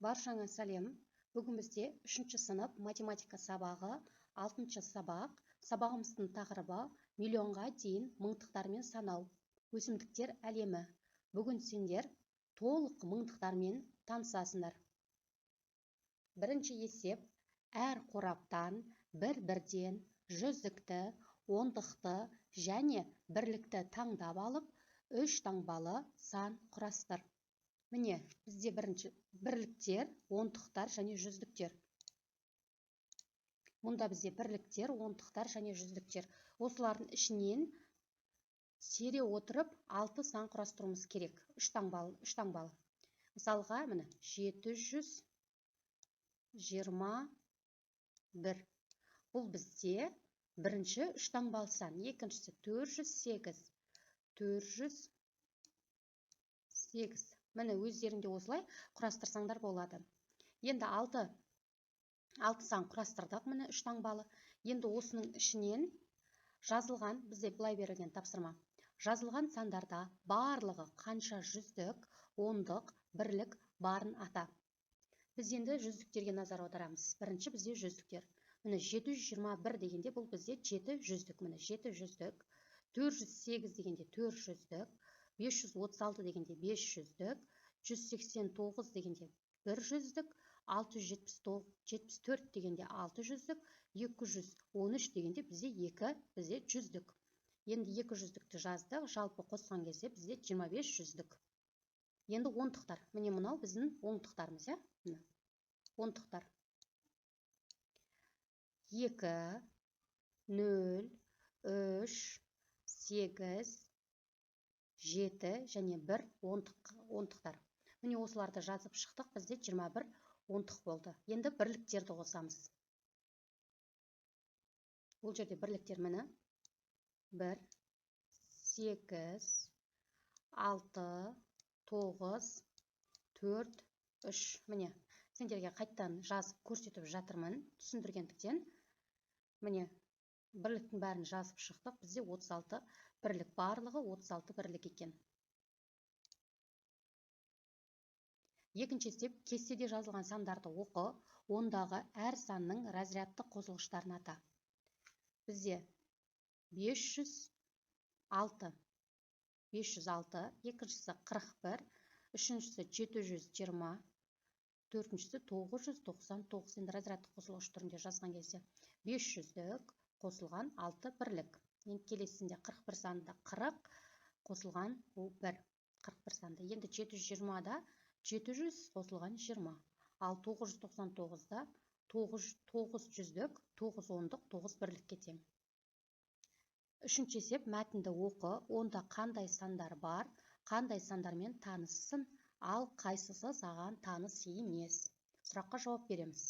Баршаңа сәлем. Бүгін бізде 3-ші сынып математика сабағы, 6-шы сабақ. Сабағымыздың тақырыбы миллионға дейін мыңдықтармен санау, өсімдіктер әлемі. Бүгін сендер толық мыңдықтармен танысасыңдар. Бірінші есеп, әр қораптан бір-бірден жүздікті, ондықты және бірлікті таңдап алып, 3 таңбалы сан құрастыр. Міне, бізде бірінші бірліктер, ондықтар және жүздіктер. Мұнда бізде бірліктер, ондықтар және жүздіктер. Осылардың ішінен сере отырып 6 сан құрастыруымыз керек. 3 таңбалы, 3 таңбалы. Мысалға, міне, 721. Бұл бізде бірінші 3 таңбалы сан, екіншісі 408. 408. Міне, өздеріңде осылай құрастырсаңдар болады. Енді 6 сан құрастырдық, міне 3 таңбалы. Енді осының ішінен жазылған, бізде былай берілген тапсырма. Жазылған сандарда барлығы қанша жүздік, ондық, бірлік барын ата. Біз енді жүздіктерге назар аударамыз. Бірінші бізде жүздіктер. Міне 721 дегенде бұл бізде 7 жүздік. Міне 7 жүздік. 408 дегенде 4 жүздік. 536 дегенде 5 жүздік, 189 дегенде 1 жүздік, 674 дегенде 6 жүздік, 213 дегенде бізде 2, бізде жүздік. Енді 2 жүздікті жаздық, жалпы қосқан кезде бізде 25 жүздік. Енді ондықтар. Міне мынау біздің ондықтарымыз, иә? Міне ондықтар. 2, 0, 3, 8, 7 және 1 ондықтар. Міне осыларды жазып шықтық, бізде 21 ондық болды. Енді бірліктерді қосамыз. Бұл жерде бірліктер міне 1, 8, 6, 9, 4, 3. Міне сендерге қайттан жазып көрсетіп жатырмын, түсіндіргендіктен. Міне бірліктің бәрін жазып шықтық, бізде 36 бірлік, барлығы 36 бірлік екен. Екінші есеп, кестеде жазылған сандарды оқы, ондағы әр санның разрядты қосылғыштарын ата. Бізде 506, 506, екіншісі 41, үшіншісі 720, төртіншісі 999. Енді разрядты қосылғыш түрінде жазған кезде 500-дік қосылған 6 бірлік. Енді келесінде 41 санында 40 қосылған 1, 41 санында. Енді 720-да 700 қосылған 20. Ал 999-да 900-дік, 9 ондық, 9 бірлікке тең. Үшінші есеп, мәтінді оқы, онда қандай сандар бар, қандай сандармен таныссың, ал қайсысы саған таныс емес. Сұраққа жауап береміз.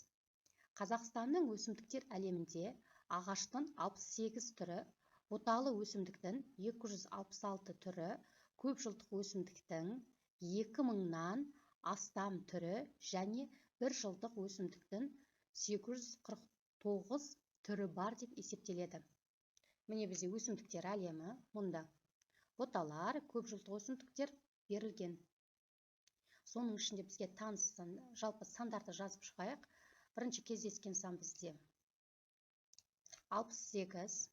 Қазақстанның өсімдіктер әлемінде ағаштың 68 түрі, бұталы өсімдіктің 266 түрі, көпжылдық өсімдіктің 2000-нан астам түрі және бір жылдық өсімдіктің 849 түрі бар деп есептеледі. Міне бізде өсімдіктер әлемі, мұнда бұталар, көпжылдық өсімдіктер берілген. Соның ішінде бізге таныс сан, жалпы сандарды жазып шығайық. Бірінші кездескен сан бізде 68,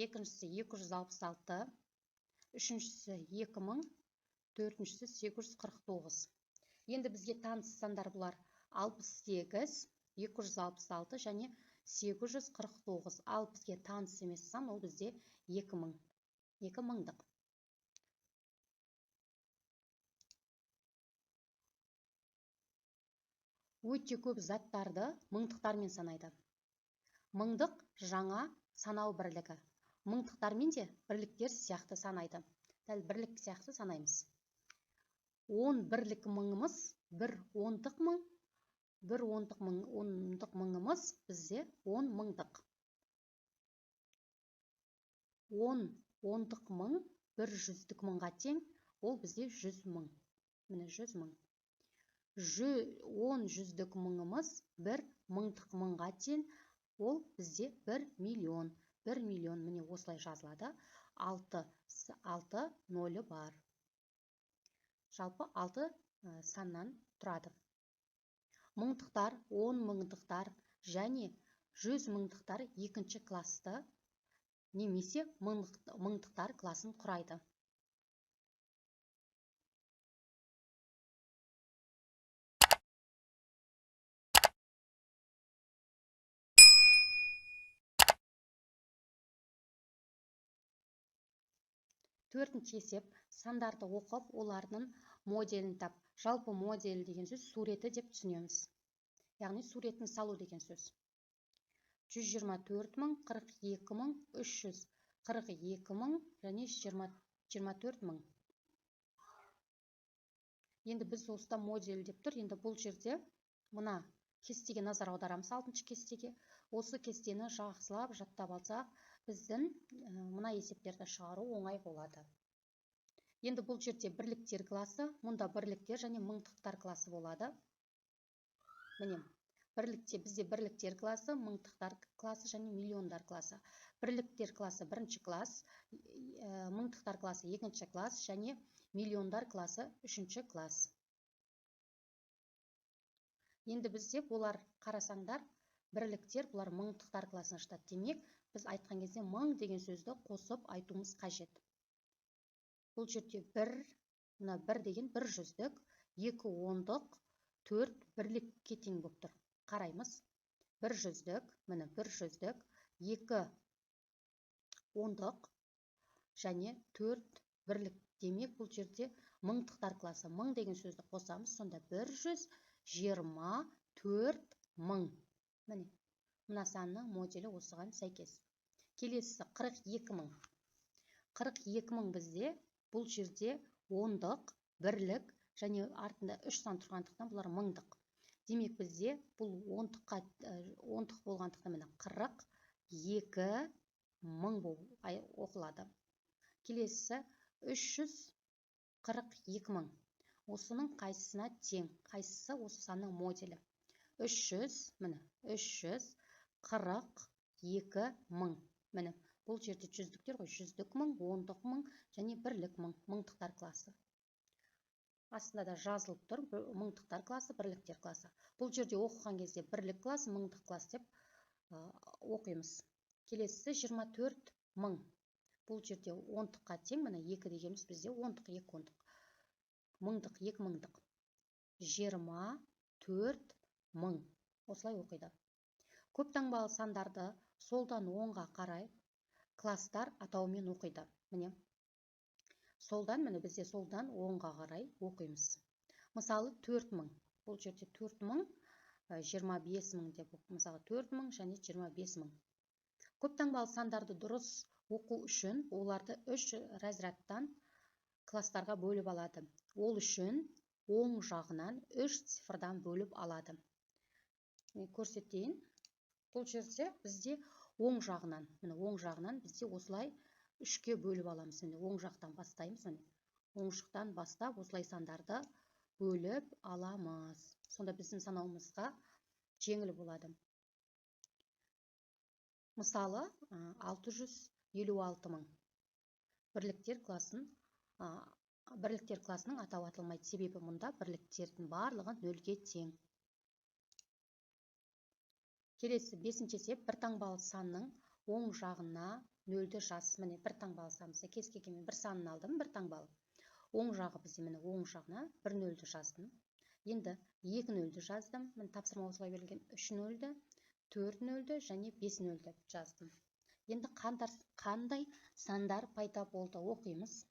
екіншісі 266, үшіншісі 2000, төртіншісі 849. Енді бізге таныс сандар бұлар 68, 266 және 849. Ал бізге таныс емес сан ол бізде 2000, 2000-дық. Өте көп заттарды мыңдықтармен санайды. Мыңдық жаңа санау бірлігі. Мыңдықтармен де бірліктер сияқты санайды. Дәл бірлік сияқты санаймыз. 10 бірлік мыңымыз, бір ондық мың, бір ондық мың, ондық мыңымыз бізде 10 мыңдық. 10 ондық мың, бір жүздік мыңға тең, ол бізде 100 мың. Міне 100 мың. 10 жүздік мыңымыз, бір мыңдық мыңға тең, ол бізде 1 миллион. 1 миллион міне осылай жазылады. 6, 6 нөлі бар. Жалпы 6 саннан тұрады. Мыңдықтар, 10 мыңдықтар және 100 мыңдықтар екінші класты немесе мыңдықтар класын құрайды. Төртінші есеп, сандарды оқып, олардың моделін тап. Жалпы модель деген сөз суреті деп түсінеміз. Яғни суретін салу деген сөз. 124 мың, 42 мың, 342 мың және 24 мың. Енді біз осыда модель деп тұр. Енді бұл жерде мына кестеге назар аударамыз, 6-шы кестеге. Осы кестені жақсылап жаттап алсақ, біздің мына есептерді шығару оңай болады. Енді бұл жерде бірліктер класы, мұнда бірліктер және мыңдықтар класы болады. Міне, бізде бірліктер класы, мыңдықтар класы және миллиондар класы. Бірліктер класы бірінші класс, мыңдықтар класы екінші класс және миллиондар класы үшінші класс. Енді бізде бұлар қарасаңдар, бірліктер бұлар мыңдықтар класына жатады. Демек, біз айтқан кезде мың деген сөзді қосып айтуымыз қажет. Бұл жерде бір, мына бір деген бір жүздік, екі ондық, төрт бірлікке тең болып тұр. Қараймыз. Бір жүздік, міне бір жүздік, екі ондық және төрт бірлік. Демек, бұл жерде мыңдықтар класы. Мың деген сөзді қосамыз, сонда 124 мың. Міне, мына санның моделі осыған сәйкес. Келесісі 42 мың. 42 мың бізде бұл жерде ондық, бірлік және артында үш сан тұрғандықтан бұлар мыңдық. Демек, бізде бұл ондық болғандықтан міне 42 мың болып оқылады. Келесісі 342 мың. Осының қайсысына тең? Қайсысы осы санның моделі? 300, міне, 342 мың. Міне, бұл жерде жүздіктер ғой, жүздік мың, ондық мың және бірлік мың, мыңдықтар класы. Астында да жазылып тұр, мыңдықтар класы, бірліктер класы. Бұл жерде оқыған кезде бірлік класс, мыңдық класс деп оқимыз. Келесісі 24 мың. Бұл жерде ондыққа тең, міне екі дегеніміз бізде ондық, екі ондық. Мыңдық, екі мыңдық. 24 мың. Осылай оқиды. Көп таңбалы сандарды солдан оңға қарай класстар атауымен оқиды. Міне, солдан, міне бізде солдан оңға қарай оқимыз. Мысалы, 4 мың. Бұл жерде 4 мың, 25 мың деп оқы. Мысалы, 4 мың және 25 мың. Көп таңбалы сандарды дұрыс оқу үшін оларды үш разрядтан класстарға бөліп алады. Ол үшін оң жағынан үш цифрдан бөліп алады. Мен көрсетейін. Бұл жерде бізде оң жағынан, міне оң жағынан бізде осылай үшке бөліп аламыз. Міне оң жақтан бастаймыз, міне оң жақтан бастап осылай сандарды бөліп аламыз. Сонда біздің санауымызға жеңіл болады. Мысалы, 656 мың. Бірліктер класының атауы аталмайды, себебі мұнда бірліктердің барлығы нөлге тең. Келесі бесінші есеп, бір таңбалы санның оң жағына нөлді жаз. Міне бір таңбалы сан, мысалы, кез келген мен бір санын алдым, бір таңбалы. Оң жағы бізде міне оң жағына бір нөлді жаздым. Енді екі нөлді жаздым. Міне тапсырма осылай берілген, үш нөлді, төрт нөлді және бес нөлді жаздым. Енді қандай сандар пайда болды оқимыз.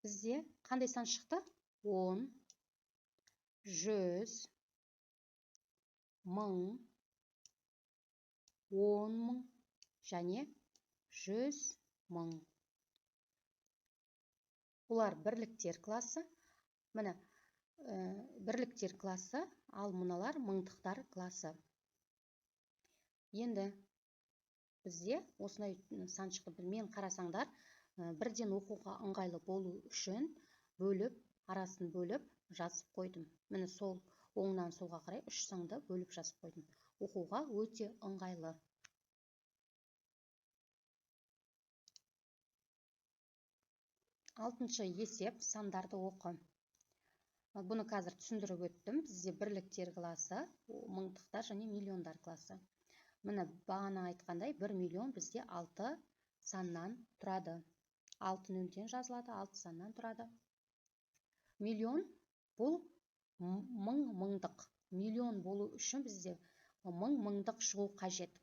Бізде қандай сан шықты? 10, 100, 1000, 10 мың және 100 мың. Бұлар бірліктер класы. Міне, бірліктер класы, ал мыналар мыңдықтар класы. Енді бізде осындай сан шықты. Мен қарасаңдар, бірден оқуға ыңғайлы болу үшін бөліп, арасын бөліп жазып қойдым. Міне сол оңнан солға қарай үш санды бөліп жазып қойдым. Оқуға өте ыңғайлы. Алтыншы есеп, сандарды оқы. Бұны қазір түсіндіріп өттім. Бізде бірліктер класы, мыңдықтар және миллиондар класы. Міне бағана айтқандай, 1 миллион бізде 6 саннан тұрады. 6 нөлден жазылады, 6 саннан тұрады. Миллион бұл мың мыңдық. Миллион болу үшін бізде мың мыңдық шығу қажет.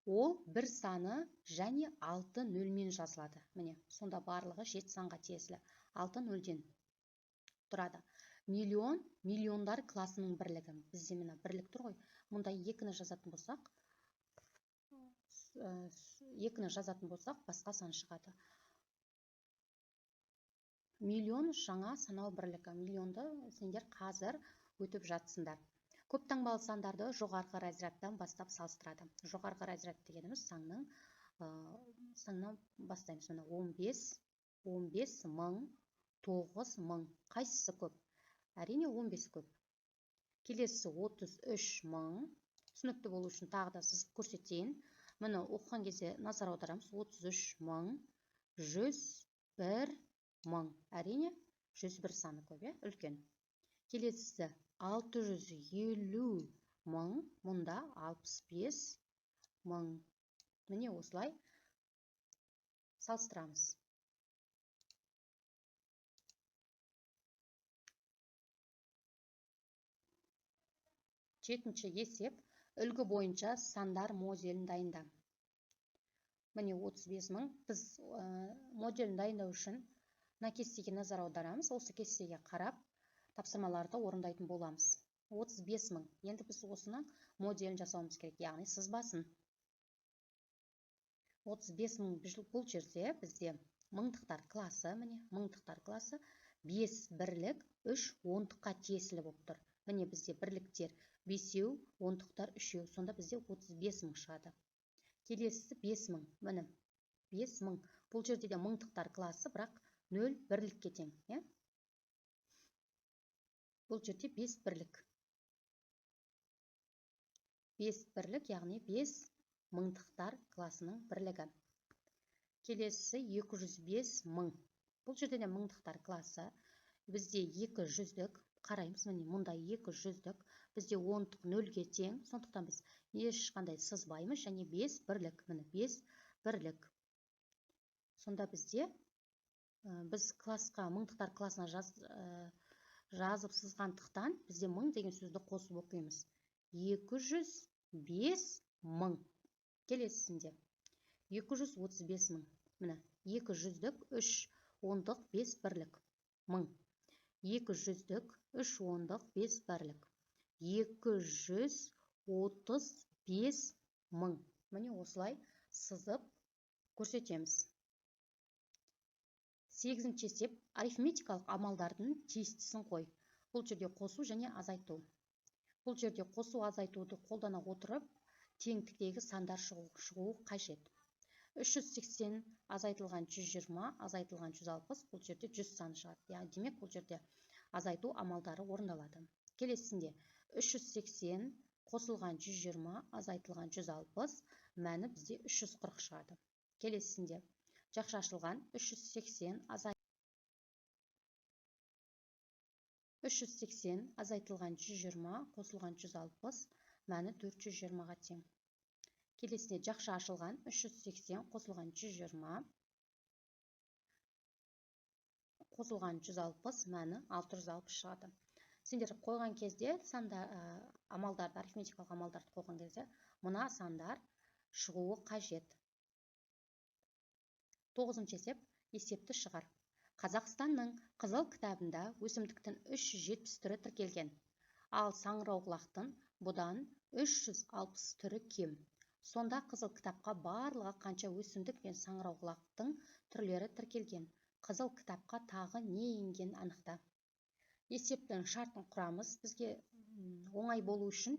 Ол бір саны және 6 нөлмен жазылады. Міне, сонда барлығы 7 санға тиесілі. 6 нөлден тұрады. Миллион, миллиондар класының бірлігі. Бізде міне бірлік тұр ғой. Мұнда 2-ні жазатын болсақ, 2-ні жазатын болсақ, басқа сан шығады. Миллион жаңа санау бірлігі. Миллионды сендер қазір өтіп жатсыңдар. Көп таңбалы сандарды жоғарғы разрядтан бастап салыстырады. Жоғарғы разряд дегеніміз саннан бастаймыз. Міне 15, 15 мың, 9 мың. Қайсысы көп? Әрине 15 көп. Келесі 33 мың. Түсінікті болу үшін тағы да сызып көрсетейін. Міне оқыған кезде назар аударамыз. 33 мың, 101 мың. Әрине 101 саны көп, иә, үлкен. Келесісі 650 мың, мұнда 65 мың. Міне осылай салыстырамыз. Жетінші есеп, үлгі бойынша сандар моделін дайында. Міне 35 мың. Біз моделін дайындау үшін мына кестеге назар аударамыз. Осы кестеге қарап тапсырмаларды орындайтын боламыз. 35 мың. Енді біз осының моделін жасауымыз керек, яғни сызбасын. 35 мың бұл жерде бізде мыңдықтар класы, міне мыңдықтар класы 5 бірлік, 3 ондыққа тиесілі болып тұр. Міне бізде бірліктер 5-еу, ондықтар 3-еу. Сонда бізде 35 мың шығады. Келесісі 5 мың. Міне 5 мың. Бұл жерде де мыңдықтар класы, бірақ 0 бірлікке тең, иә? Бұл жерде 5 бірлік. 5 бірлік, яғни 5 мыңдықтар класының бірлігі. Келесісі 205 мың. Бұл жерде де мыңдықтар класы. Бізде 2 жүздік, қараймыз, міне мұнда 2 жүздік, бізде ондық нөлге тең, сондықтан біз ешқандай сызбаймыз және 5 бірлік, міне 5 бірлік. Сонда бізде біз классқа, мыңдықтар классына жазып сызғандықтан бізде мың деген сөзді қосып оқимыз. 205 мың. Келесісінде 235 мың. Міне 2 жүздік, 3 ондық, 5 бірлік. Мың. 2 жүздік, 3 ондық, 5 бірлік. 235 мың. Міне осылай сызып көрсетеміз. Сегізінші есеп, арифметикалық амалдардың тиістісін қой. Бұл жерде қосу және азайту. Бұл жерде қосу азайтуды қолдана отырып, теңдіктегі сандар шығуы қажет. 380 азайтылған 120 азайтылған 160, бұл жерде 100 саны шығады. Яғни демек бұл жерде азайту амалдары орындалады. Келесісінде 380 қосылған 120 азайтылған 160 мәні бізде 340 шығады. Келесісінде жақша ашылған 380 азайтылған 120 қосылған 160 мәні 420-ға тең. Келесіне жақша ашылған 380 қосылған 120 қосылған 160 мәні 660 шығады. Сендер қойған кезде санда амалдарды, арифметикалық амалдарды қойған кезде мына сандар шығуы қажет. Тоғызыншы есеп, есепті шығар. Қазақстанның Қызыл кітабында өсімдіктің 370 түрі тіркелген, ал саңырауқұлақтың бұдан 360 түрі кем. Сонда Қызыл кітапқа барлығы қанша өсімдік пен саңырауқұлақтың түрлері тіркелген? Қызыл кітапқа тағы не енгенін анықта. Есептің шартын құрамыз. Бізге оңай болу үшін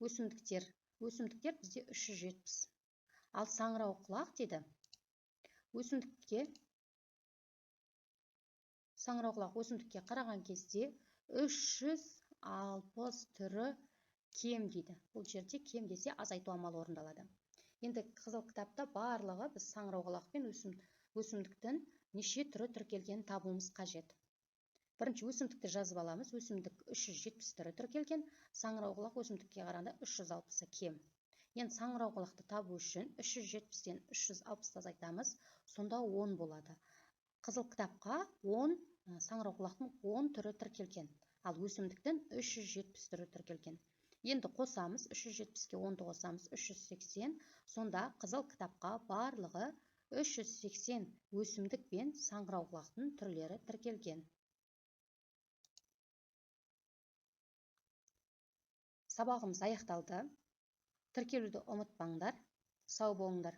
өсімдіктер бізде 370. Ал саңырауқұлақ дейді. Өсімдікке саңырауқұлақ өсімдікке қараған кезде 360 түрі кем дейді. Бұл жерде кем десе азайту амалы орындалады. Енді Қызыл кітапта барлығы біз саңырауқұлақ пен өсімдіктің неше түрі тіркелгенін табуымыз қажет. Бірінші өсімдікті жазып аламыз. Өсімдік 370 түрі тіркелген, саңырауқұлақ өсімдікке қарағанда 360-ы кем. Енді саңырауқұлақты табу үшін 370-тен 360-ты азайтамыз, сонда 10 болады. Қызыл кітапқа 10 саңырауқұлақтың 10 түрі тіркелген, ал өсімдіктің 370 түрі тіркелген. Енді қосамыз, 370-ке 10-ды қосамыз, 380. Сонда қызыл кітапқа барлығы 380 өсімдік пен саңырауқұлақтың түрлері тіркелген. Сабағымыз аяқталды. Тіркелуді ұмытпаңдар. Сау болыңдар.